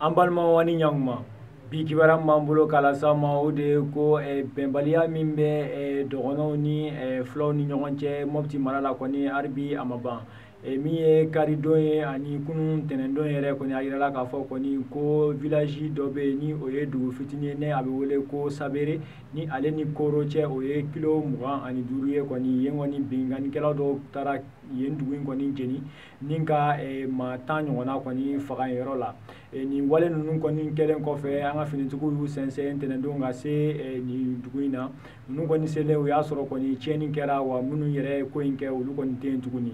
An balimaw ani ɲankuma, bi kibaruya min b'an bolo k'a lase aw ma, o de ye ko bɛnbaliya min bɛ dɔgɔnɔw ni fulaw ni ɲɔgɔn cɛ Mopti mara la kɔni, hali bi a ma ban. Min ye karidon ye ani kunun tɛnɛndon yɛrɛ kɔni, a yirala k'a fɔ kɔni ko village dɔ bɛ yen, ni o ye dugu fitinin ye, ne a bɛ wele ko Sabere, ni ale ni Koro cɛ, o ye kilo 25 ye kɔni. Yen kɔni, binkannikɛla dɔw taara yen dugu in kɔni jeni ni ka maa 10 ɲɔgɔnna kɔni faga yen yɔrɔ la. Nin wale ninnu kɔni kɛlen kɔfɛ, an ka finitigiw y'u sɛnsɛn tɛnɛndon ka se nin dugu in na. Ninnu kɔni selen, o y'a sɔrɔ kɔni tiɲɛni kɛra, wa minnu yɛrɛ ye ko in kɛ, olu kɔni tɛ yen tuguni.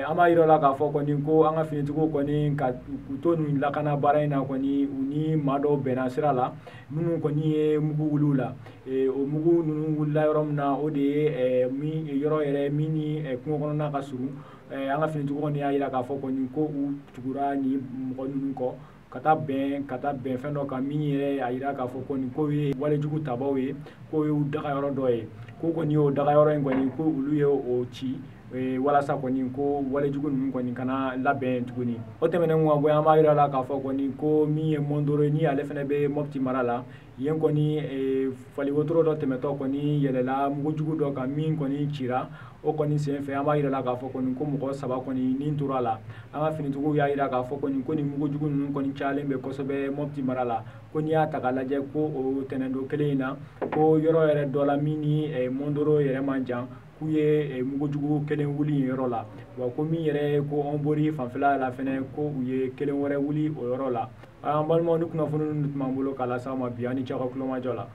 An b'a yira la k'a fɔ kɔni ko an ka finitigiw kɔni ka u to nin lakana baara in na kɔni, u ni maa dɔw bɛnna sira la minnu kɔni ye mugu wuli u la. O mugu ninnu wulila yɔrɔ min na, o de ye min yɔrɔ yɛrɛ min ni kungo kɔnɔna ka surun. An ka finitigiw kɔni y'a yira k'a fɔ kɔni ko u tugura nin mɔgɔ ninnu kɔ ka taa bɛn fɛn dɔ kan, min yɛrɛ a yira k'a fɔ kɔni k'o ye walejugu tabaw ye, k'o y'u daga yɔrɔ dɔ ye, ko kɔni y'o daga yɔrɔ in kɔni, ko olu ye o ci walasa kɔni ko walejugu ninnu kɔni kana labɛn tuguni. O tɛmɛnen ka bɔ yen, an b'a yira la k'a fɔ kɔni ko min ye Mondoro ye, ni ale fana bɛ Mopti mara la, yen kɔni fali wotoro dɔ tɛmɛtɔ kɔni yɛlɛla mugujugu dɔ kan min kɔni cira. O kɔni senfɛ, an b'a yira la k'a fɔ kɔni ko mɔgɔ 3 kɔni nin tora la. An ka finitigiw y'a yira k'a fɔ kɔni ko nin mugujugu ninnu kɔni cayalen bɛ kosɛbɛ Mopti mara la, ko n'i y'a ta k'a lajɛ, ko o tɛnɛndon kelen in na, ko yɔrɔ yɛrɛ dɔ la min ni Mondoro yɛrɛ man jan, k'u ye mugujugu kelen wuli yen yɔrɔ la, wa ko min yɛrɛ ye ko Ɔnbori fanfɛla la fɛnɛ, ko u ye kelen wɛrɛ wuli o yɔrɔ la. An balimaw, ni kunnafoni ninnu tun b'an bolo k'a lase aw ma bi. An ni ce aw ka kulomajɔ la.